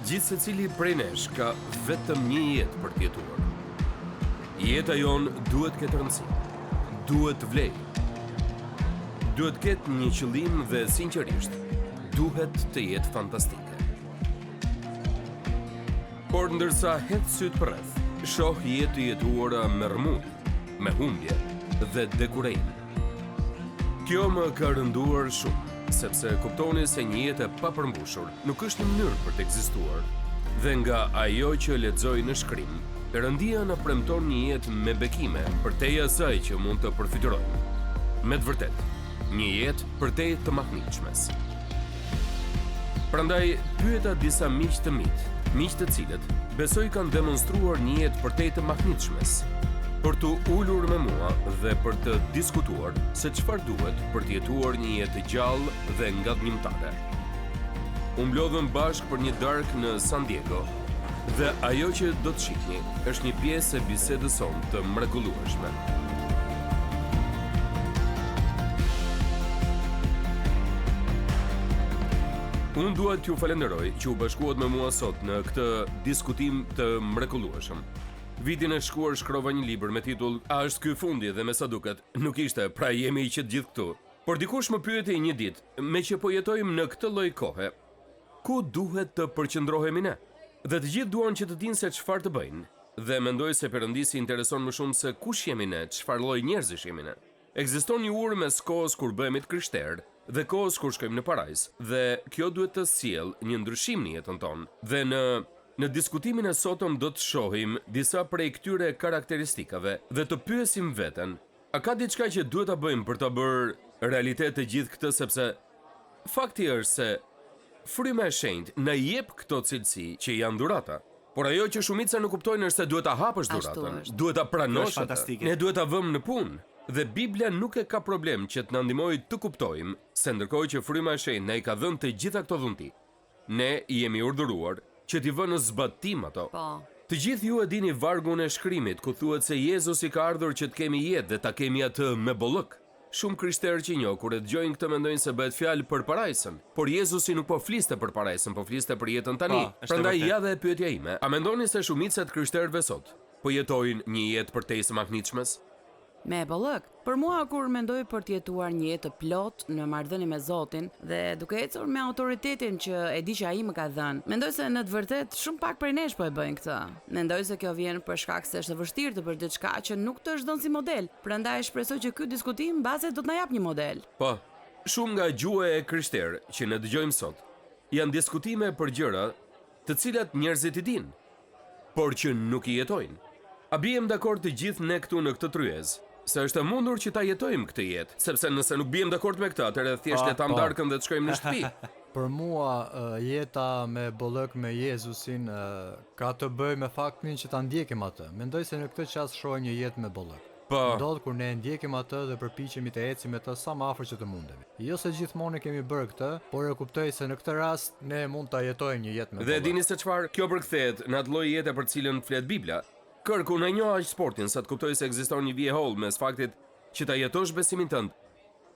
Gjithsecili prej nesh ka vetëm një jetë për të jetuar. Jeta jonë duhet të ketë rëndësi, duhet të vlejë. Duhet të ketë një qëllim dhe sinqerisht, duhet të jetë fantastike. Por ndërsa hedh sytë përreth, shoh jetë të jetuara me rrëmujë, me humbje dhe dekurajim. Kjo më ka rënduar shumë, sepse kuptoni se një jetë e papërmbushur nuk është një mënyrë për të ekzistuar. Dhe nga ajo që lexoj në shkrim, Perëndia na premton një jetë me bekime përtej asaj që mund të përfytyrojmë. Me të vërtetë, një jetë përtej të mahnitshmes. Prandaj pyeta disa miq të mitë, miq të cilët besoj kanë demonstruar një jetë përtej të mahnitshmes, për t'u ulur me mua dhe për të diskutuar se çfarë duhet për të jetuar një jetë të gjallë dhe ngadhnjimtare. U mblodhëm bashkë për një darkë në San Diego dhe ajo që do të shihni është një pjesë e bisedës sonë të mrekullueshme. Unë dua t'ju falenderoj që u bashkuat me mua sot në këtë diskutim të mrekullueshëm. Vitin e shkuar shkrova një libër me titull A është ky fundi dhe me sa duket, nuk ishte, pra jemi që të gjithë këtu. Por dikush më pyeti një ditë, meqë po jetojmë në këtë lloj kohe, ku duhet të përqendrohemi ne? Dhe të gjithë duan që të dinë se çfarë të bëjnë. Dhe mendoj se Perëndisë i intereson më shumë se kush jemi ne, çfarë lloj njerëzish jemi ne. Ekziston një urë mes kohës kur bëhemi të krishterë dhe kohës kur shkojmë në parajsë dhe kjo duhet të sjellë një ndryshim në jetën tonë. Dhe në në diskutimin e sotëm do të shohim disa prej këtyre karakteristikave dhe të pyesim veten, a ka diçka që duhet ta bëjmë për ta bërë realitet të gjithë këtë sepse fakti është se Fryma e Shenjtë na jep këto cilësi që janë dhurata. Por ajo që shumica nuk kuptojnë është se duhet ta hapësh dhuratën, duhet ta pranosh atë. Ne duhet ta vëmë në punë. Dhe Bibla nuk e ka problem që të na ndihmojë të kuptojmë se ndërkohë që Fryma e Shenjtë na i ka dhënë të gjitha këto dhunti, ne jemi urdhëruar që t'i vënë në zbatim ato. Po. Të gjithë ju e dini vargun e shkrimit ku thuhet se Jezusi ka ardhur që të kemi jetë dhe ta kemi atë me bollëk. Shumë krishterë që njoh kur e dëgjojnë këtë mendojnë se bëhet fjalë për parajsën. Por Jezusi nuk po fliste për parajsën, po fliste për jetën tani. Po, është e Prandaj vërtetë. ja dhe pyetja ime, a mendoni se shumica e të krishterëve sot po jetojnë një jetë përtej së mahnitshmes? Me bollëk. Për mua kur mendoj për të jetuar një jetë të plotë në marrëdhënie me Zotin dhe duke ecur me autoritetin që e di që Ai më ka dhënë, mendoj se në të vërtetë shumë pak prej nesh po e bëjnë këtë. Mendoj se kjo vjen për shkak se është e vështirë të bësh diçka që nuk të është dhënë si model, Prandaj shpresoj që ky diskutim mbase do të na japë një model. Po, shumë nga gjuha e krishterë që ne dëgjojmë sot, janë diskutime për gjëra të cilat njerëzit i dinë, por që nuk i jetojnë. A biem dakord të gjithë ne këtu në këtë tryezë, se është e mundur që ta jetojmë këtë jetë, sepse nëse nuk biem dakord me këtë, atëherë thjesht Po, le ta hamë po. darkën dhe të shkojmë në shtëpi. Për mua, jeta me bollëk me Jezusin Ka të bëjë me faktin që ta ndjekim atë. Mendoj se në këtë çast shohim një jetë me bollëk. Po. Ndodh kur ne e ndjekim atë dhe përpiqemi të ecim me të sa më afër që të mundemi. Jo se gjithmonë e kemi bërë këtë, por e kuptoj se në këtë rast ne mund ta jetojmë një jetë me Dhe e bollëk. dini se çfarë? Kjo përkthehet në atë lloj jete për të cilën flet Bibla. Kërk, unë e njoh aq sportin sa të kuptoj se ekziston një vijë e hollë mes faktit që ta jetosh besimin tënd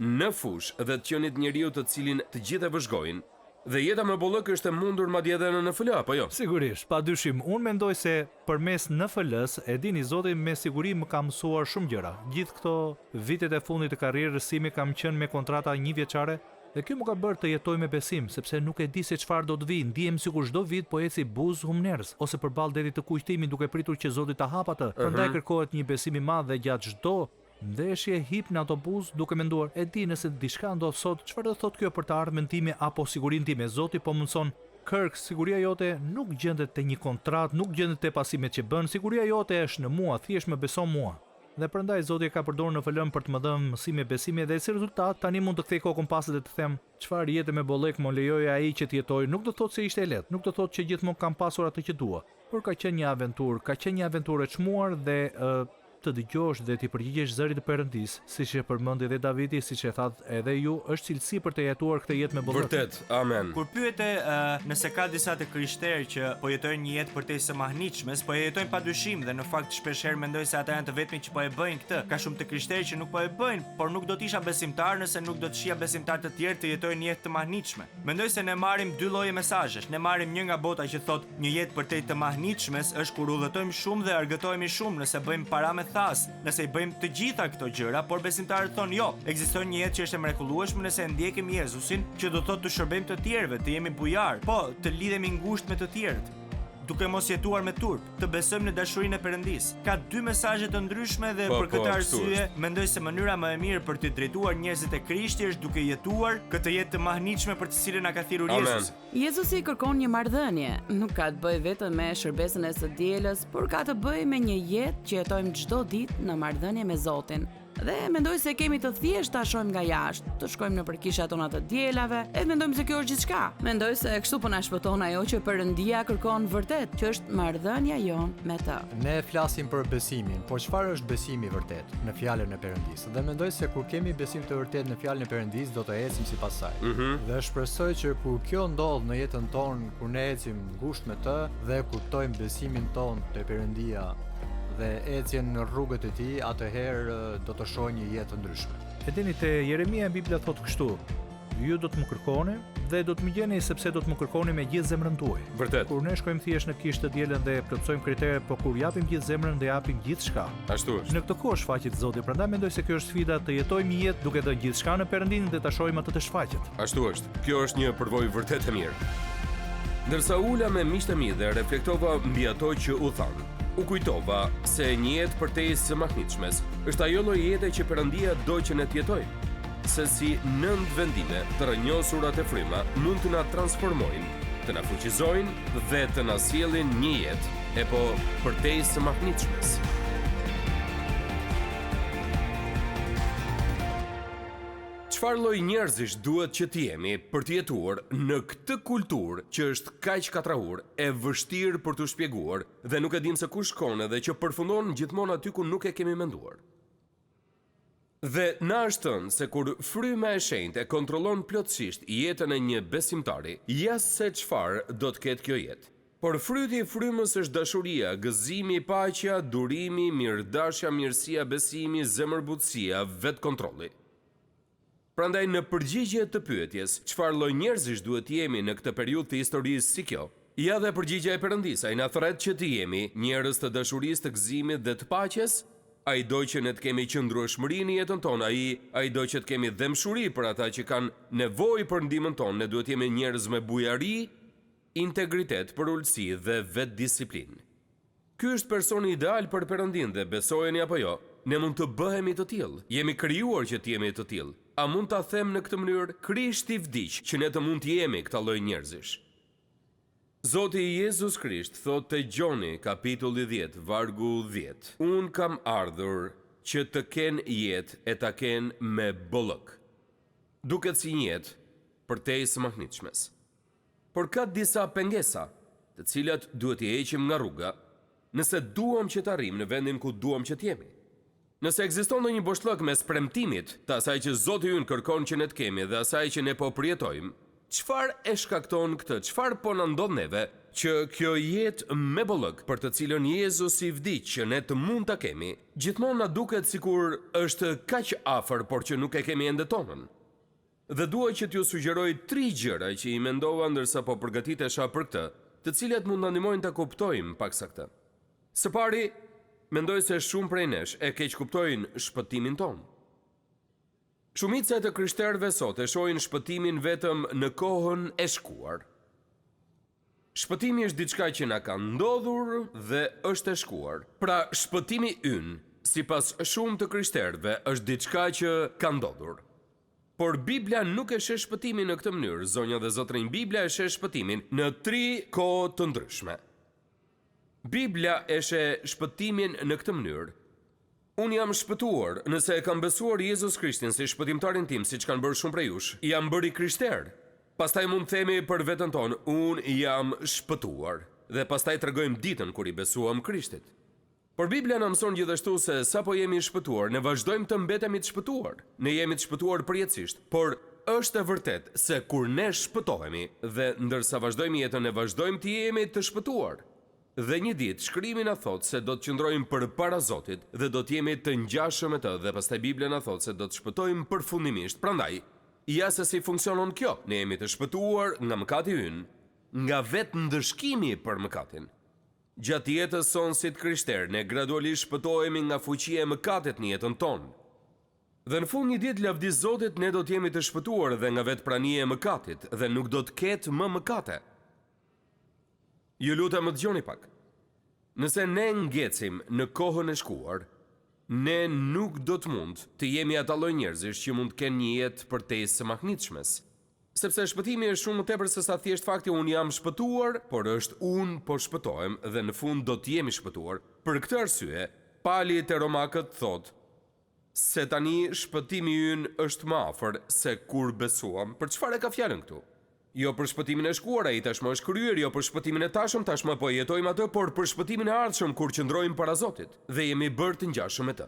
në fushë dhe të qenit njeriu të cilin të gjithë e vëzhgojnë. Dhe jeta me bollëk është e mundur madje edhe në NFL, apo jo? Sigurisht, pa dyshim, unë mendoj se përmes NFL-së, e dini Zoti me siguri më ka mësuar shumë gjëra. Gjithë këto vitet e fundit të karrierës sime kam qenë me kontrata njëvjeçare dhe kjo më ka bërë të jetoj me besim, sepse nuk e di se çfarë do të vijë, ndihem sikur çdo vit po eci buzë humnerës ose përballë detit të kuq të imit duke pritur që Zoti ta hapë atë. Prandaj kërkohet një besim i madh dhe gjatë çdo Ndeshje hip në autobus duke menduar, e di nëse diçka ndodh sot, çfarë do të thotë kjo për të ardhmen time apo sigurinë time, Zoti po mundëson, Kirk, siguria jote nuk gjendet te një kontratë, nuk gjendet te pasimet që bën, siguria jote është në mua, thjesht më beso mua. Dhe prandaj Zoti e ka përdorur NFL-në për të më dhënë mësime besimi dhe si rezultat tani mund të kthej kokën pas dhe të them, çfarë jete me bollëk më lejoi ai që të jetoj, nuk do të thotë se ishte e lehtë, nuk do të thotë që gjithmonë kam pasur atë që dua, por ka qenë një aventurë, ka qenë një aventurë e çmuar dhe ë. Të dëgjosh dhe t'i përgjigjesh zërit të Perëndisë, siç e përmendi edhe Davidi, siç e thatë edhe ju, është cilësi për të jetuar këtë jetë me bollëk. Vërtet, amen. Kur pyete nëse ka disa të krishterë që po jetojnë një jetë përtej së mahnitshmes, po e jetojnë padyshim dhe në fakt shpeshherë mendoj se ata janë të vetmit që po e bëjnë këtë. Ka shumë të krishterë që nuk po e bëjnë, por nuk do të isha besimtar nëse nuk do të shihja besimtarë të tjerë të jetojnë një jetë të mahnitshme. Mendoj se ne marrim dy lloje mesazhesh. Ne marrim një nga bota që thotë një jetë përtej të mahnitshmes është kur udhëtojmë shumë dhe argëtohemi shumë, nëse bëjmë para me thasë, nëse i bëjmë të gjitha këto gjëra, por besimtarët thonë jo, ekziston një jetë që është e mrekullueshme nëse e ndjekim Jezusin, që do të thotë t'u shërbejmë të tjerëve, të jemi bujarë, po, të lidhemi ngushtë me të tjerët duke mos jetuar me turp, të besojmë në dashurinë e Perëndisë. Ka dy mesazhe të ndryshme dhe Po, për po, këtë kështu arsye është. mendoj se mënyra më e mirë për të drejtuar njerëzit te Krishti është duke jetuar këtë jetë të mahnitshme për të cilën na ka thirrur Amen. Jezusi. Jezusi kërkon një marrëdhënie, nuk ka të bëjë vetëm me shërbesën e së dielës, por ka të bëjë me një jetë që jetojmë çdo ditë në marrëdhënie me Zotin. Dhe mendoj se kemi të thjeshtë ta shohim nga jashtë, të shkojmë nëpër kishat tona të dielave, e mendojmë se kjo është gjithçka. Mendoj se kështu po na shpëton ajo që Perëndia kërkon vërtet, që është marrëdhënia jonë me të. Ne flasim për besimin, por çfarë është besimi i vërtetë në fjalën e Perëndisë? Dhe mendoj se kur kemi besim të vërtetë në fjalën e Perëndisë, do të ecim sipas saj. Mm -hmm. Dhe shpresoj që kur kjo ndodh në jetën tonë, kur ne ecim ngushtë me të dhe kuptojmë besimin tonë te Perëndia dhe ecjen në rrugët e tij, atëherë do të shohim një jetë të ndryshme. E dini te Jeremia Bibla thotë kështu: Ju do të më kërkoni dhe do të më gjeni sepse do të më kërkoni me gjithë zemrën tuaj. Vërtet. Kur ne shkojmë thjesht në kishë të dielën dhe plotësojmë kritere, po kur japim gjithë zemrën dhe japim gjithçka. Ashtu është. Në këtë kohë shfaqet Zoti, prandaj mendoj se kjo është sfida të jetojmë një jetë duke dhënë gjithçka në Perëndinë dhe ta shohim atë të shfaqet. Ashtu është. Kjo është një përvojë vërtet e mirë. Ndërsa u ula me miqtë e mi dhe reflektova mbi ato që u thanë, u kujtova se një jetë përtej së mahnitshmes është ajo lloj jete që Perëndia do që ne të jetojmë. Se si nëntë vendime të rrënjosura te fryma mund të na transformojnë, të na fuqizojnë dhe të na sjellin një jetë, e po përtej së mahnitshmes. Çfarë lloj njerëzish duhet që të jemi për të jetuar në këtë kulturë që është kaq katrahurë, e vështirë për t'u shpjeguar dhe nuk e dimë se ku shkon edhe që përfundon gjithmonë aty ku nuk e kemi menduar? Dhe na është thënë se kur Fryma e Shenjtë e kontrollon plotësisht jetën e një besimtari, ja se çfarë do të ketë kjo jetë. Por fryti i Frymës është dashuria, gëzimi, paqja, durimi, mirëdashja, mirësia, besimi, zemërbutësia, vetëkontrolli. Prandaj në përgjigje të pyetjes, çfarë lloj njerëzish duhet të jemi në këtë periudhë të historisë si kjo? Ja dhe përgjigja e Perëndisë, Ai na thërret që të jemi njerëz të dashurisë, të gëzimit dhe të paqes, Ai do që ne të kemi qëndrueshmëri në jetën tonë, Ai Ai do që të kemi dhembshuri për ata që kanë nevojë për ndihmën tonë, ne duhet të jemi njerëz me bujari, integritet, përulësi dhe vetëdisiplinë. Ky është personi ideal për Perëndinë dhe besojeni apo jo, ne mund të bëhemi të tillë. Jemi krijuar që të jemi të tillë. A mund ta them në këtë mënyrë? Krishti vdiq që ne të mund të jemi këta lloj njerëzish. Zoti Jezus Krisht thotë te Gjoni, kapitulli dhjetë, vargu dhjetë, Unë kam ardhur që të kenë jetë e ta kenë me bollëk. Duket si një jetë përtej së mahnitshmes. Por ka disa pengesa, të cilat duhet t'i heqim nga rruga, nëse duam që të arrijmë në vendin ku duam që të jemi. Nëse ekziston ndonjë boshllëk mes premtimit të asaj që Zoti ynë kërkon që ne të kemi dhe asaj që ne po përjetojmë, çfarë e shkakton këtë, çfarë po na ndodh neve që kjo jetë me bollëk për të cilën Jezusi vdiq që ne të mund ta kemi, gjithmonë na duket sikur është kaq afër por që nuk e kemi ende tonën? Dhe dua që t'ju sugjeroj tri gjëra që i mendova ndërsa po përgatitesha për këtë, të cilat mund na ndihmojnë ta kuptojmë paksa këtë. Së pari, mendoj se shumë prej nesh e keqkuptojnë shpëtimin tonë. Shumica e të krishterëve sot e shohin shpëtimin vetëm në kohën e shkuar. Shpëtimi është diçka që na ka ndodhur dhe është e shkuar. Pra, shpëtimi ynë, sipas shumë të krishterëve, është diçka që ka ndodhur. Por Bibla nuk e sheh shpëtimin në këtë mënyrë, zonja dhe zotërinj, Bibla e sheh shpëtimin në tri kohë të ndryshme. Bibla e sheh shpëtimin në këtë mënyrë, Unë jam shpëtuar, nëse e kam besuar Jezus Krishtin si shpëtimtarin tim, siç kanë bërë shumë prej jush, jam bërë i krishterë. Pastaj mund të themi për veten tonë, unë jam shpëtuar. Dhe pastaj tregojmë ditën kur i besuam Krishtit. Por Bibla na mëson gjithashtu se sapo jemi shpëtuar, ne vazhdojmë të mbetemi të shpëtuar. Ne jemi të shpëtuar përjetësisht. Por është e vërtetë se kur ne shpëtohemi dhe ndërsa vazhdojmë jetën ne vazhdojmë të jemi të shpëtuar. Dhe një ditë Shkrimi na thotë se do të qëndrojmë përpara Zotit dhe do të jemi të ngjashëm me të dhe pastaj Bibla na thotë se do të shpëtojmë përfundimisht. Prandaj, ja se si funksionon kjo, ne jemi të shpëtuar nga mëkati ynë, nga vetë ndëshkimi për mëkatin. Gjatë jetës sonë si të krishterë, ne gradualisht shpëtohemi nga fuqia e mëkatit në jetën tonë. Dhe në fund një ditë lavdi Zotit ne do të jemi të shpëtuar dhe nga vetë prania e mëkatit dhe nuk do të ketë më mëkate. Ju lutem më dëgjoni pak. Nëse ne ngecim në kohën e shkuar, ne nuk do të mund të jemi ata lloj njerëzish që mund të kenë një jetë përtej së mahnitshmes. Sepse shpëtimi është shumë më tepër sesa thjesht fakti unë jam shpëtuar, por është unë po shpëtohem dhe në fund do të jem i shpëtuar. Për këtë arsye, Pali te Romakët thotë, Se tani shpëtimi ynë është më afër se kur besuam. Për çfarë e ka fjalën këtu? Jo për shpëtimin e shkuar, ai tashmë është kryer, jo për shpëtimin e tashëm, tashmë po e jetojmë atë, por për shpëtimin e ardhshëm kur qëndrojmë para Zotit dhe jemi bërë të ngjashëm me të.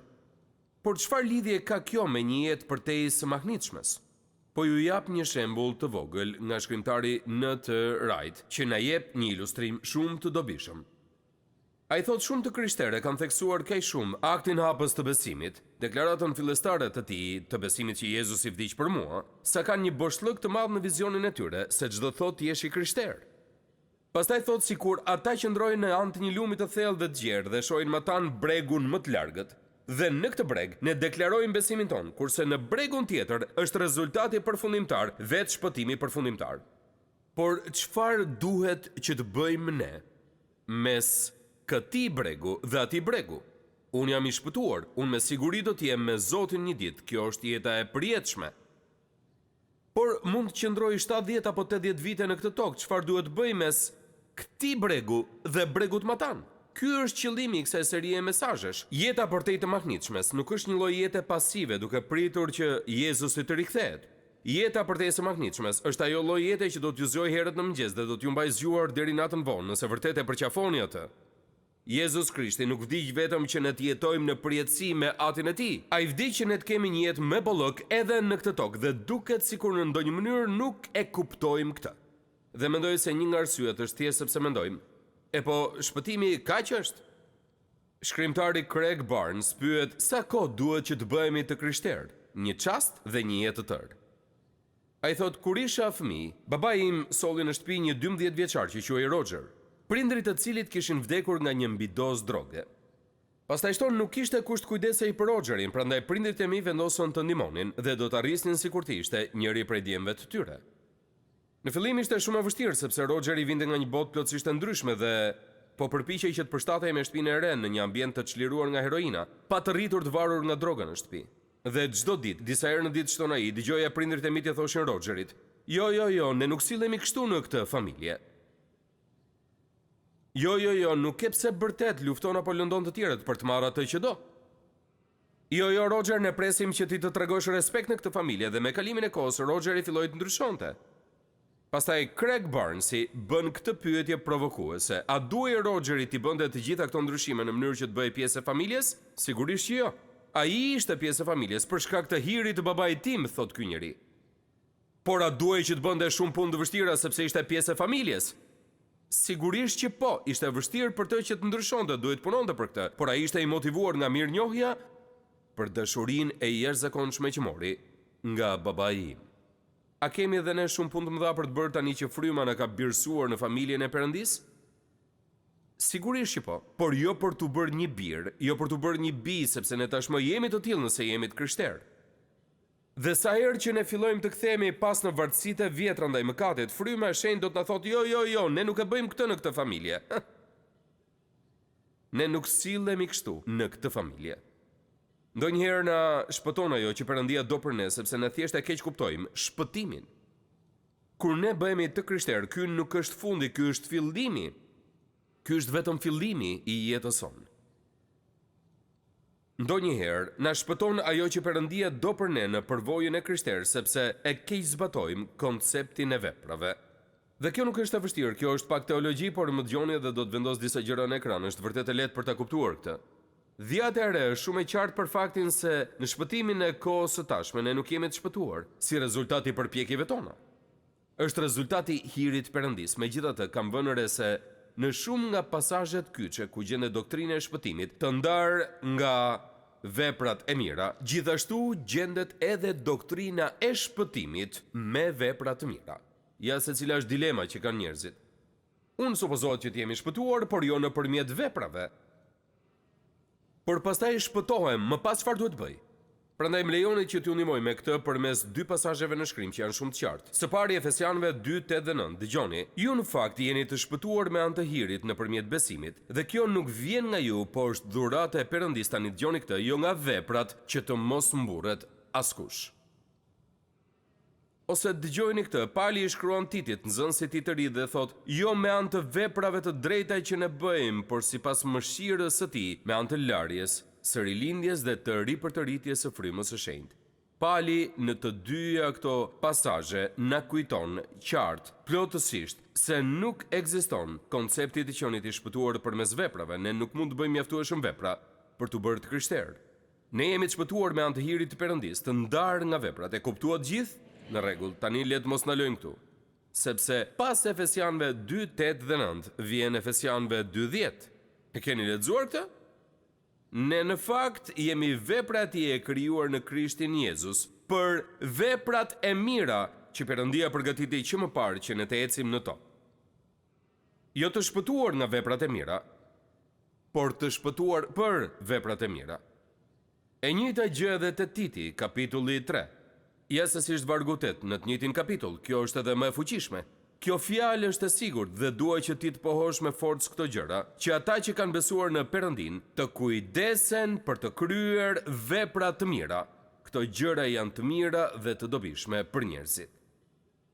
Por çfarë lidhje ka kjo me një jetë përtej së mahnitshmes? Po ju jap një shembull të vogël nga shkrimtari N.T. Wright, që na jep një ilustrim shumë të dobishëm. Ai thotë shumë të krishterë e kanë theksuar kaq shumë aktin hapës të besimit, deklaratën fillestare të tij, të besimit që Jezusi vdiq për mua, sa kanë një boshllëk të madh në vizionin e tyre se ç'do të thotë të jesh i krishterë. Pastaj thotë sikur ata qëndrojnë në anë të një lumi të thellë dhe të gjerë dhe shohin matanë bregun më të largët. Dhe në këtë breg ne deklarojmë besimin tonë, kurse në bregun tjetër është rezultati përfundimtar, vetë shpëtimi përfundimtar. Por çfarë duhet që të bëjmë ne? Mes këtij bregu dhe atij bregu. Unë jam i shpëtuar, unë me siguri do të jem me Zotin një ditë, kjo është jeta e përjetshme. Por mund të qëndroj 70 apo 80 vite në këtë tokë, çfarë duhet të bëj mes këtij bregu dhe bregut matanë? Ky është qëllimi i kësaj serie mesazhesh. Jeta përtej të mahnitshmes nuk është një lloj jete pasive duke pritur që Jezusi të rikthehet. Jeta përtej së mahnitshmes është ajo lloj jete që do t'ju zgjojë herët në mëngjes dhe do t'ju mbajë zgjuar deri natën vonë nëse vërtet e përqafoni atë. Jezus Krishti nuk vdiq vetëm që ne të jetojmë në përjetësi me Atin e Tij. Ai vdiq që ne të kemi një jetë me bollëk edhe në këtë tokë dhe duket sikur në ndonjë mënyrë nuk e kuptojmë këtë. Dhe mendoj se një nga arsyet është thjesht sepse mendojmë, E po, shpëtimi kaq është? Shkrimtari Craig Barnes pyet sa kohë duhet që të bëhemi të krishterë, një çast dhe një jetë të tërë. Ai thotë, Kur isha fëmijë, babai im solli në shtëpi një 12 vjeçar që quhej Roger, prindërit e të cilit kishin vdekur nga një mbidozë droge. Pastaj shton nuk kishte kush të kujdesej për Rogerin, prandaj prindërit e mi vendosën të ndihmonin dhe do ta rrisnin sikur të ishte njëri prej djemve të tyre. Në fillim ishte shumë e vështirë, sepse Rogeri vinte nga një botë plotësisht e ndryshme dhe po përpiqej që të përshtatej me shtëpinë e re në një ambient të çliruar nga heroina, pa të rritur të varur nga droga në shtëpi. Dhe çdo ditë, disa herë në ditë shton ai, dëgjoja prindërit e mi t'i thoshin Rogerit, Jo, jo, jo, ne nuk sillemi kështu në këtë familje. Jo, jo, jo, nuk ke pse bërtet, lufton apo lëndon të tjerët për të marrë atë që do. Jo, jo, Roger, ne presim që ti të tregosh respekt në këtë familje dhe me kalimin e kohës Rogeri filloi të ndryshonte. Pastaj Craig Barnesi bën këtë pyetje provokuese, a duhej Rogeri t'i bënte të gjitha këto ndryshime në mënyrë që të bëhej pjesë e familjes? Sigurisht që jo. Ai ishte pjesë e familjes për shkak të hirit të babait tim, thotë ky njeri. Por a duhej që të bënte shumë punë të vështira sepse ishte pjesë e familjes? Sigurisht që po, ishte e vështirë për të që të ndryshonte, duhej të punonte për këtë, por ai ishte i motivuar nga mirënjohja për dashurinë e jashtëzakonshme që mori nga babai im. A kemi edhe ne shumë punë të mëdha për të bërë tani që fryma na ka birësuar në familjen e Perëndisë? Sigurisht që po, por jo për t'u bërë një bir, jo për t'u bërë një bijë, sepse ne tashmë jemi të tillë nëse jemi të krishterë. Dhe sa herë që ne fillojmë të kthehemi pas në vartësitë e vjetra ndaj mëkatit, Fryma e Shenjtë do të na thotë, Jo, jo, jo, ne nuk e bëjmë këtë në këtë familje. Ne nuk sillemi kështu në këtë familje. Ndonjëherë na shpëton ajo që Perëndia do për ne, sepse ne thjesht e keqkuptojmë shpëtimin. Kur ne bëhemi të krishterë, ky nuk është fundi, ky është fillimi. Ky është vetëm fillimi i jetës sonë. Ndonjëherë, na shpëton ajo që Perëndia do për ne në përvojën e krishterë sepse e keqzbatojmë konceptin e veprave. Dhe kjo nuk është e vështirë, kjo është pak teologji, por më dëgjoni dhe do të vendos disa gjëra në ekran, është vërtet e lehtë për ta kuptuar këtë. Dhjata e Re është shumë e qartë për faktin se në shpëtimin e kohës së tashme ne nuk jemi të shpëtuar si rezultat i përpjekjeve tona. Është rezultat i hirit të Perëndisë. Megjithatë, kam vënë re se në shumë nga pasazhet kyçe ku gjendet doktrina e shpëtimit, të ndarë nga veprat e mira, gjithashtu gjendet edhe doktrina e shpëtimit me vepra të mira. Ja se cila është dilema që kanë njerëzit. Unë supozohet që të jem i shpëtuar, por jo nëpërmjet veprave. Por pastaj shpëtohem, më pas çfarë duhet të bëj? Prandaj më lejoni që t'ju ndihmoj me këtë përmes dy pasazheve në Shkrim që janë shumë të qartë. Së pari Efesianëve dy, tetë dhe nëntë, dëgjoni, Ju në fakt jeni të shpëtuar me anë të hirit nëpërmjet besimit, dhe kjo nuk vjen nga ju, po është dhuratë e Perëndisë tani dëgjoni këtë, jo nga veprat, që të mos mburret askush. Ose dëgjojeni këtë, Pali i shkruan Titit, nxënësit të tij të ri dhe thotë, Jo me anë të veprave të drejta që ne bëjmë, por sipas mëshirës së tij, me anë të larjes, së rilindjes dhe të ripërtëritjes së Frymës së Shenjtë. Pali në të dyja këto pasazhe na kujton qartë, plotësisht, se nuk ekziston koncepti i të qenit i shpëtuar përmes veprave, ne nuk mund të bëjmë mjaftueshëm vepra për t'u bërë të krishterë. Ne jemi të shpëtuar me anë të hirit të Perëndisë, të ndarë nga veprat. E kuptuat të gjithë? Në rregull, tani le të mos ndalojmë këtu. Sepse pas Efesianëve dy, tetë dhe nëntë, vjen Efesianëve dy, dhjetë. E keni lexuar këtë? Ne në fakt jemi vepra e tij e krijuar në Krishtin Jezus për veprat e mira që Perëndia përgatiti që më parë që ne të ecim në to. Jo të shpëtuar nga veprat e mira, por të shpëtuar për veprat e mira. E njëjta gjë edhe te Titi, kapitulli tre. Ja se si është vargu tetë, në të njëjtin kapitull, kjo është edhe më e fuqishme. Kjo fjalë është e sigurt dhe dua që ti të pohosh me forcë këto gjëra, që ata që kanë besuar në Perëndinë, të kujdesen për të kryer vepra të mira. Këto gjëra janë të mira dhe të dobishme për njerëzit.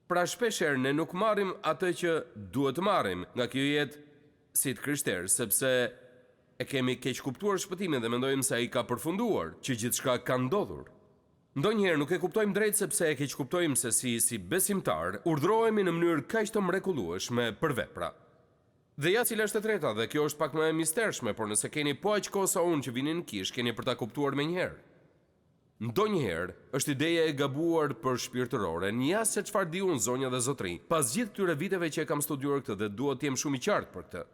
Pra shpeshherë ne nuk marrim atë që duhet të marrim nga kjo jetë si të krishterë, sepse e kemi keqkuptuar shpëtimin dhe mendojmë se ai ka përfunduar, që gjithçka ka ndodhur. Ndonjëherë nuk e kuptojmë drejt sepse e keqkuptojmë se si si besimtarë urdhërohemi në mënyrë kaq të mrekullueshme për vepra. Dhe ja cila është e treta dhe kjo është pak më e mistershme, por nëse keni po aq kohë sa unë që vini në kishë, keni për ta kuptuar menjëherë. Ndonjëherë, është ideja e gabuar për shpirtëroren, ja se çfarë di unë zonja dhe zotërinj, pas gjithë këtyre viteve që e kam studiuar këtë dhe dua të jem shumë i qartë për këtë.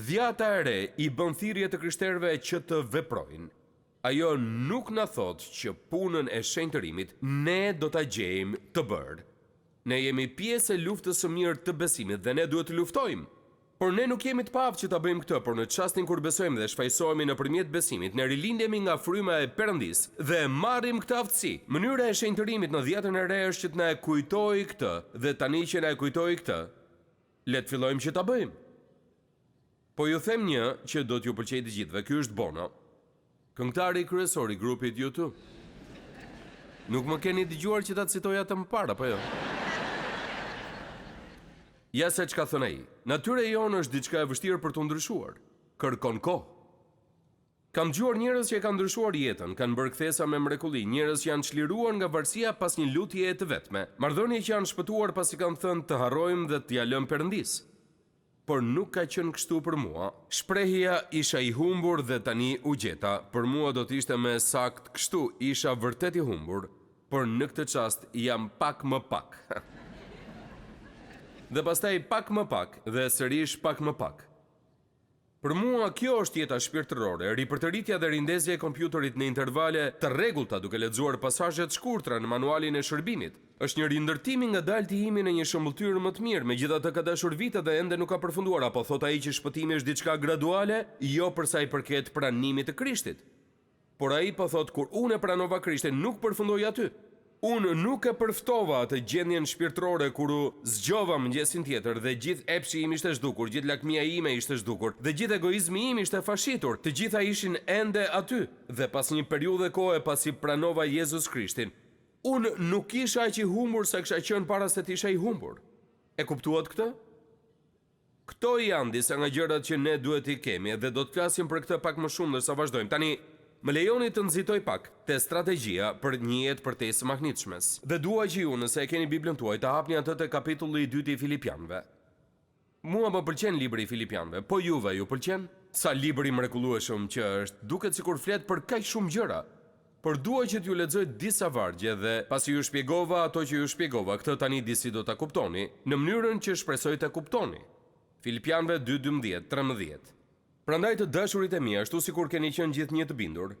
Dhjata e Re i bën thirrje të krishterëve që të veprojnë. Ajo nuk na thotë që punën e shenjtërimit ne do ta gjejmë të bërë. Ne jemi pjesë e luftës së mirë të besimit dhe ne duhet të luftojmë. Por ne nuk jemi të paaftë që ta bëjmë këtë, por në çastin kur besojmë dhe shfajësohemi nëpërmjet besimit, ne rilindemi nga fryma e Perëndisë dhe e marrim këtë aftësi. Mënyra e shenjtërimit në Dhjatën e Re është që të na e kujtojë këtë, dhe tani që na e kujtoi këtë, le të fillojmë që ta bëjmë. Po ju them një që do t'ju pëlqejë të gjithëve, ky është Bono. Këngëtari kryesor i grupit U2. Nuk më keni dëgjuar që ta citoj atë më parë, apo jo? Ja se ç'ka thënë ai. Natyra jonë është diçka e vështirë për t'u ndryshuar. Kërkon kohë. Kam dëgjuar njerëz që e kanë ndryshuar jetën, kanë bërë kthesa me mrekulli, njerëz që janë çliruar nga varësia pas një lutjeje të vetme, marrëdhënie që janë shpëtuar pasi kanë thënë të harrojmë dhe t'ia lëmë Perëndisë. Por nuk ka qenë kështu për mua. Shprehja isha i humbur dhe tani u gjeta, për mua do të ishte më e saktë kështu, isha vërtet i humbur, por në këtë çast jam pak më pak. Dhe pastaj pak më pak dhe sërish pak më pak. Për mua kjo është jeta shpirtërore, ripërtëritja dhe rindezja e kompjuterit në intervale të rregullta duke lexuar pasazhe të shkurtra në manualin e shërbimit. Është një rindërtim i ngadaltë i imi në një shëmbëlltyrë më të mirë, megjithatë ka dashur vite dhe ende nuk ka përfunduar, apo thotë ai që shpëtimi është diçka graduale, jo për sa i përket pranimit të Krishtit. Por ai po thotë kur unë e pranova Krishtin nuk përfundoi aty. Unë nuk e përftova atë gjendjen shpirtërore kur u zgjova mëngjesin tjetër dhe gjithë epshi im ishte zhdukur, gjithë lakmia ime ishte zhdukur dhe gjithë egoizmi im ishte fashitur, të gjitha ishin ende aty dhe pas një periudhe kohe pasi pranova Jezus Krishtin, unë nuk isha aq i humbur sa kisha qenë para se të isha i humbur. E kuptuat këtë? Këto janë disa nga gjërat që ne duhet t'i kemi dhe do të flasim për këtë pak më shumë ndërsa vazhdojmë. Tani, më lejoni të nxitoj pak te strategjia për një jetë përtej së mahnitshmes. Dhe dua që ju, nëse e keni Biblën tuaj, ta hapni atë te kapitulli i dytë i Filipianëve. Mua më pëlqen libri i Filipianëve, po juve ju pëlqen? Sa libër i mrekullueshëm që është, duket sikur flet për kaq shumë gjëra. Por dua që t'ju lexoj disa vargje dhe, pasi ju shpjegova ato që ju shpjegova, këtë tani disi do ta kuptoni, në mënyrën që shpresoj ta kuptoni. Filipianëve dy, 12, 13. Prandaj të dashurit e mi, ashtu sikur keni qenë gjithnjë të bindur,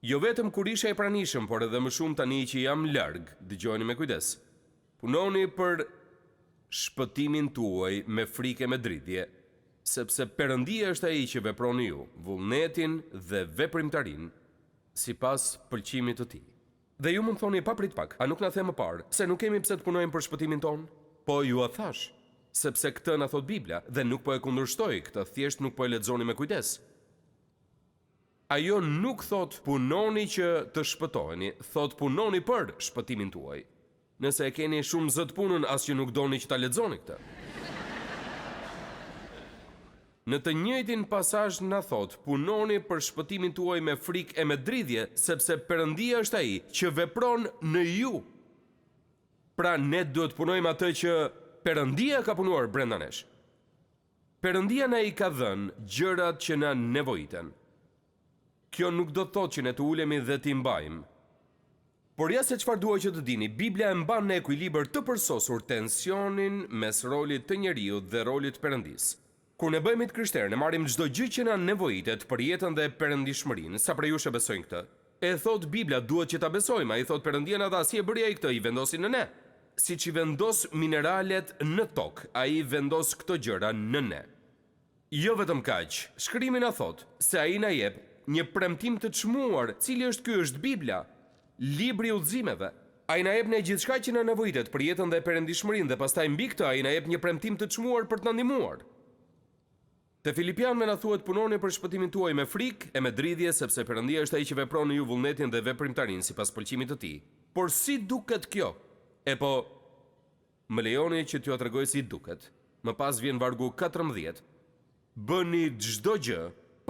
jo vetëm kur isha i pranishëm, por edhe më shumë tani që jam larg, dëgjojeni me kujdes. Punoni për shpëtimin tuaj me frikë e me dridhje, sepse Perëndia është ai që vepron në ju vullnetin dhe veprimtarinë sipas pëlqimit të tij. Dhe ju mund të thoni, pa prit pak, a nuk na the më parë se nuk kemi pse të punojmë për shpëtimin tonë? Po, jua thashë, sepse këtë na thotë Bibla, dhe nuk po e kundërshtoj këtë, thjesht nuk po e lexoni me kujdes. Ajo nuk thotë punoni që të shpëtoheni, thotë punoni për shpëtimin tuaj. Nëse e keni shumë zët punën as që nuk doni që ta lexoni këtë. Në të njëjtin pasazh na thotë punoni për shpëtimin tuaj me frikë e me dridhje, sepse Perëndia është ai që vepron në ju. Pra ne duhet të punojmë atë që Perëndia ka punuar brenda nesh. Perëndia na i ka dhënë gjërat që na nevojiten. Kjo nuk do të thotë që ne të ulemi dhe t'i mbajmë. Por ja se çfarë dua që të dini, Bibla e mban në ekuilibër të përsosur tensionin mes rolit të njeriut dhe rolit të Perëndisë. Kur ne bëhemi të krishterë, ne marrim çdo gjë që na nevojitet për jetën dhe perëndishmërinë. Sa prej jush e besojnë këtë? E thotë Bibla, duhet që ta besojmë. Ai thotë Perëndia na dha, si e bëri ai këtë, i vendosi në ne. Siç i vendos mineralet në tokë, ai vendos këto gjëra në ne. Jo vetëm kaq, Shkrimi na thotë se ai na jep një premtim të çmuar, cili është ky është Bibla, libri i udhëzimeve. Ai na jep ne gjithçka që na nevojitet për jetën dhe perëndishmërinë dhe pastaj mbi këtë ai na jep një premtim të çmuar për të na ndihmuar. Te Filipianëve na thuhet punoni për shpëtimin tuaj me frikë e me dridhje sepse Perëndia është ai që vepron në ju vullnetin dhe veprimtarinë sipas pëlqimit të tij. Por si duket kjo? Epo, Më lejoni që t'jua tregoj si duket. Më pas vjen vargu 14. Bëni çdo gjë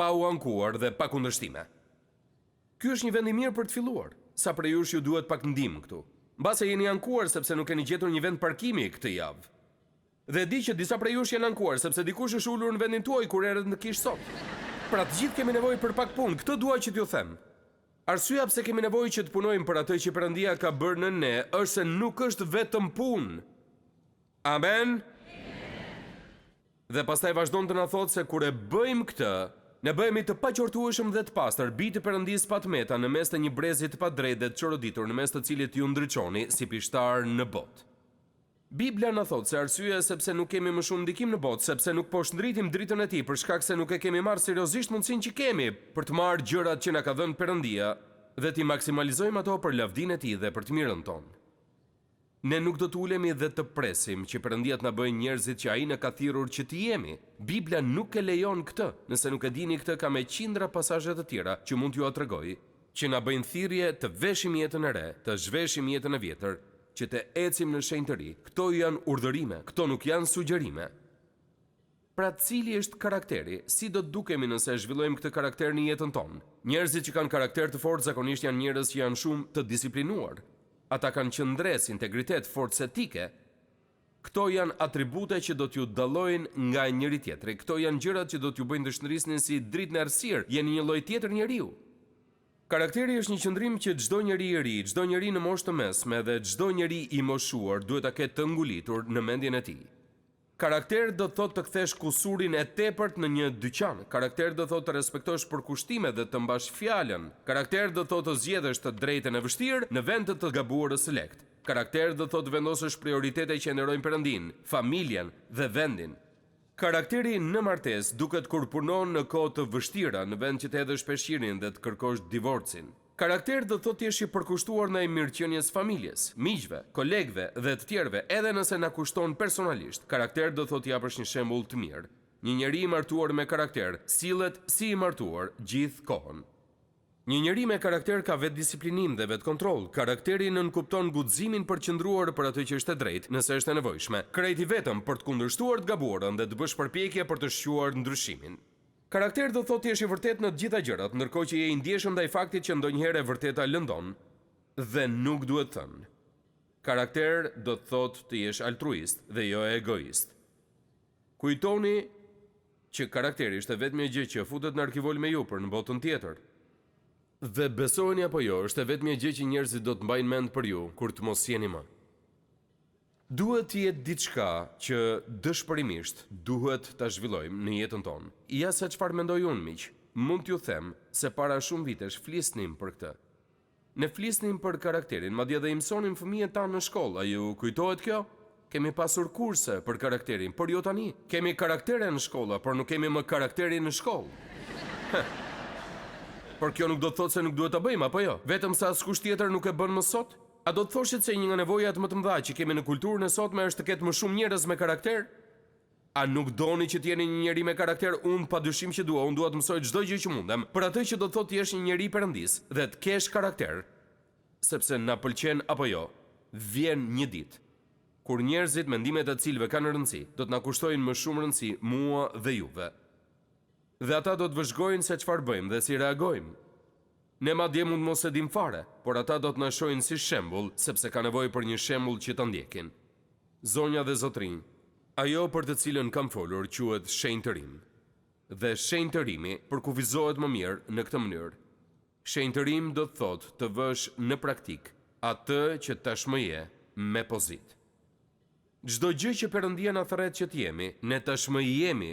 pa u ankuar dhe pa kundërshtime. Ky është një vend i mirë për të filluar. Sa prej jush ju duhet pak ndihmë këtu? Mbase jeni ankuar sepse nuk keni gjetur një vend parkimi këtë javë. Dhe e di që disa prej jush janë ankuar sepse dikush është ulur në vendin tuaj kur erdhët në kishë sot. Pra të gjithë kemi nevojë për pak punë, këtë dua që t'ju them. Arsyeja pse kemi nevojë që të punojmë për atë që Perëndia ka bërë në ne është se nuk është vetëm punë. Amen. Dhe pastaj vazhdon të na thotë se kur e bëjmë këtë, ne bëhemi të paqortueshëm dhe të pastër, bij të Perëndisë pa të meta në mes të një brezi të padrejtë dhe të çoroditur në mes të cilit ju ndriçoni si pishtarë në botë. Bibla na thotë se arsyeja sepse nuk kemi më shumë ndikim në botë, sepse nuk po shndritim dritën e tij për shkak se nuk e kemi marrë seriozisht mundësinë që kemi për të marrë gjërat që na ka dhënë Perëndia dhe t'i maksimalizojmë ato për lavdinë e tij dhe për të mirën tonë. Ne nuk do të ulemi dhe të presim që Perëndia të na bëjë njerëzit që Ai na ka thirrur që të jemi. Bibla nuk e lejon këtë. Nëse nuk e dini këtë, ka me qindra pasazhe të tjera që mund t'jua tregoj, që na bëjnë thirrje të veshim jetën e re, të zhveshim jetën e vjetër, që të ecim në shenjtëri. Këto janë urdhërime, këto nuk janë sugjerime. Pra cili është karakteri? Si do të dukemi nëse e zhvillojmë këtë karakter në jetën tonë? Njerëzit që kanë karakter të fortë zakonisht janë njerëz që janë shumë të disiplinuar. Ata kanë qëndresë, integritet, forcë etike. Këto janë atribute që do t'ju dallojnë nga njëri-tjetri. Këto janë gjërat që do t'ju bëjnë të shndrisni si dritë në errësirë. Jeni një lloj tjetër njeriu. Karakteri është një qëndrim që çdo njeri i ri, çdo njeri në moshë të mesme dhe çdo njeri i moshuar duhet ta ketë të ngulitur në mendjen e tij. Karakter do të thotë të kthesh kusurin e tepërt në një dyqan. Karakter do të thotë të respektosh përkushtimet dhe të mbash fjalën. Karakter do të thotë të zgjedhësh të drejtën e vështirë në vend të të gabuarës së lehtë. Karakter do të thotë të vendosësh prioritete që e nderojnë Perëndinë, familjen dhe vendin. Karakteri në martesë duket kur punon në kohë të vështira në vend që të hedhësh peshqirin dhe të kërkosh divorcin. Karakter do të thotë të jesh i përkushtuar ndaj mirëqenies së familjes, miqve, kolegëve dhe të tjerëve edhe nëse na kushton personalisht. Karakter do të thotë të japësh një shembull të mirë. Një njeri i martuar me karakter sillet si i martuar gjithë kohën. Një njeri me karakter ka vetëdisiplinim dhe vetëkontroll. Karakteri nënkupton guximin për të qëndruar për atë që është e drejtë, nëse është e nevojshme, krejt i vetëm për të kundërshtuar të gabuarën dhe të bësh përpjekje për të shquar ndryshimin. Karakter do të thotë të jesh i vërtetë në të gjitha gjërat, ndërkohë që je i ndjeshëm ndaj faktit që ndonjëherë e vërteta lëndon dhe nuk duhet thënë. Karakter do të thotë të jesh altruist dhe jo egoist. Kujtoni. që karakteri është e vetmja gjë që futet në arkivol me ju për në botën tjetër. Dhe besojeni apo jo, është e vetmja gjë që njerëzit do të mbajnë mend për ju kur të mos jeni më. Duhet të jetë diçka që dëshpërimisht duhet ta zhvillojmë në jetën tonë. Ja se çfarë mendoj unë, miq. Mund t'ju them se para shumë vitesh flisnim për këtë. Ne flisnim për karakterin, madje dhe i mësonim fëmijët tanë në shkollë, a ju kujtohet kjo? Kemi pasur kurse për karakterin, por jo tani. Kemi karaktere në shkolla, por nuk kemi më karakterin në shkollë. Heh. Por kjo nuk do të thotë se nuk duhet ta bëjmë, apo jo? Vetëm se askush tjetër nuk e bën më sot? A do të thoshit se një nga nevojat më të mëdha që kemi në kulturën e sotme është të ketë më shumë njerëz me karakter? A nuk doni që të jeni një njeri me karakter? Unë padyshim që dua, unë dua të mësoj çdo gjë që mundem për atë që do të thotë të jesh një njeri i Perëndisë dhe të kesh karakter, sepse na pëlqen apo jo, vjen një ditë kur njerëzit, mendimet e të cilëve kanë rëndësi, do të na kushtojnë më shumë rëndësi mua dhe juve. Dhe ata do të vëzhgojnë se çfarë bëjmë dhe si reagojmë. Ne madje mund të mos e dimë fare, por ata do të na shohin si shembull, sepse ka nevojë për një shembull që ta ndjekin. Zonja dhe zotërinj, ajo për të cilën kam folur quhet shenjtërim. Dhe shenjtërimi përkufizohet më mirë në këtë mënyrë. Shenjtërim do të thotë të vësh në praktikë atë që tashmë je me pozitë. Çdo gjë që Perëndia na thërret që të jemi, ne tashmë jemi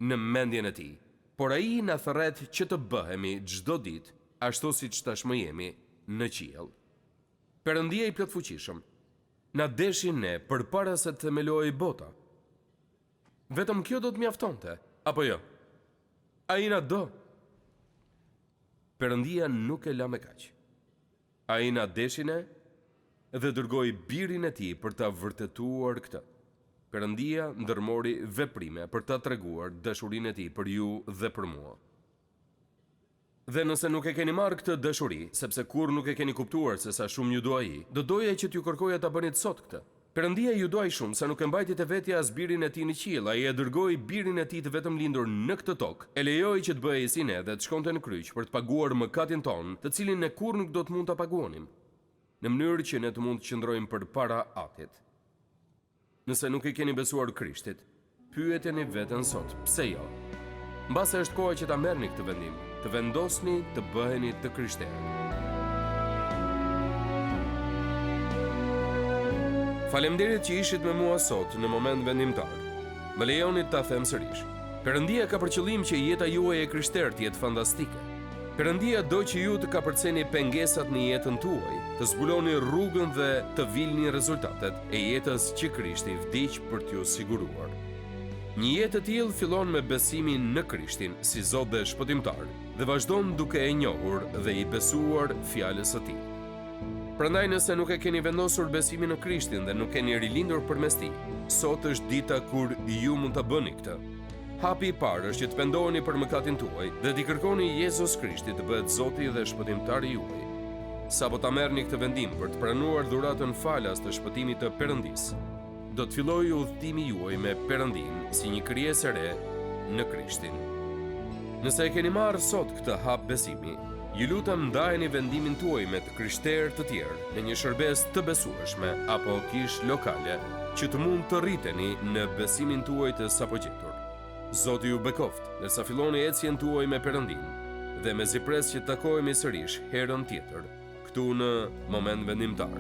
në mendjen e Tij. Por Ai na thërret që të bëhemi çdo ditë ashtu siç tashmë jemi në qiell. Perëndia i Plotfuqishëm na deshi ne përpara se të themelohej bota. Vetëm kjo do të mjaftonte, apo jo? Ai na do. Perëndia nuk e la me kaq. Ai na deshi ne dhe dërgoi Birin e Tij për ta vërtetuar këtë. Perëndia ndërmori veprime për ta treguar dashurinë e Tij për ju dhe për mua. Dhe nëse nuk e keni marrë këtë dashuri, sepse kurrë nuk e keni kuptuar se sa shumë ju do Ai, do doja që t'ju kërkoja ta bënit sot këtë. Perëndia ju do aq shumë sa nuk e mbajti te vetja as Birin e Tij në qiell, Ai e dërgoi Birin e Tij të vetëmlindur në këtë tokë, e lejoi që të bëhej si ne dhe të shkonte në kryq për të paguar mëkatin tonë, të cilin ne kurrë nuk do të mund ta paguanim, në mënyrë që ne të mund të qëndrojmë përpara Atit. Nëse nuk i keni besuar Krishtit, pyeteni veten sot, pse jo? Mbase është koha që ta merrni këtë vendim, të vendosni të bëheni të krishterë. Faleminderit që ishit me mua sot në moment vendimtar. Më lejoni ta them sërish. Perëndia ka për qëllim që jeta juaj e krishterë të jetë fantastike. Perëndia do që ju të kapërceni pengesat në jetën tuaj, të zbuloni rrugën dhe të vilni rezultatet e jetës që Krishti vdiq për t'ju siguruar. Një jetë e tillë fillon me besimin në Krishtin si Zot dhe Shpëtimtar dhe vazhdon duke e njohur dhe i besuar fjalës së Tij. Prandaj nëse nuk e keni vendosur besimin në Krishtin dhe nuk keni rilindur përmes Tij, sot është dita kur ju mund ta bëni këtë. Hapi i parë është që të pendoheni për mëkatin tuaj dhe t'i kërkoni Jezus Krishtit të bëhet Zoti dhe Shpëtimtari juaj. Sapo ta merrni këtë vendim për të pranuar dhuratën falas të shpëtimit të Perëndisë, do të fillojë udhëtimi juaj me Perëndinë si një krijesë e re në Krishtin. Nëse e keni marrë sot këtë hap besimi, ju lutem ndajeni vendimin tuaj me të krishterë të tjerë në një shërbesë të besueshme apo kishë lokale që të mund të rriteni në besimin tuaj të sapogjetur. Zoti ju bekoftë, ndërsa filloni ecjen tuaj me Perëndinë dhe mezi pres që të takohemi sërish herën tjetër, këtu në Moment Vendimtar.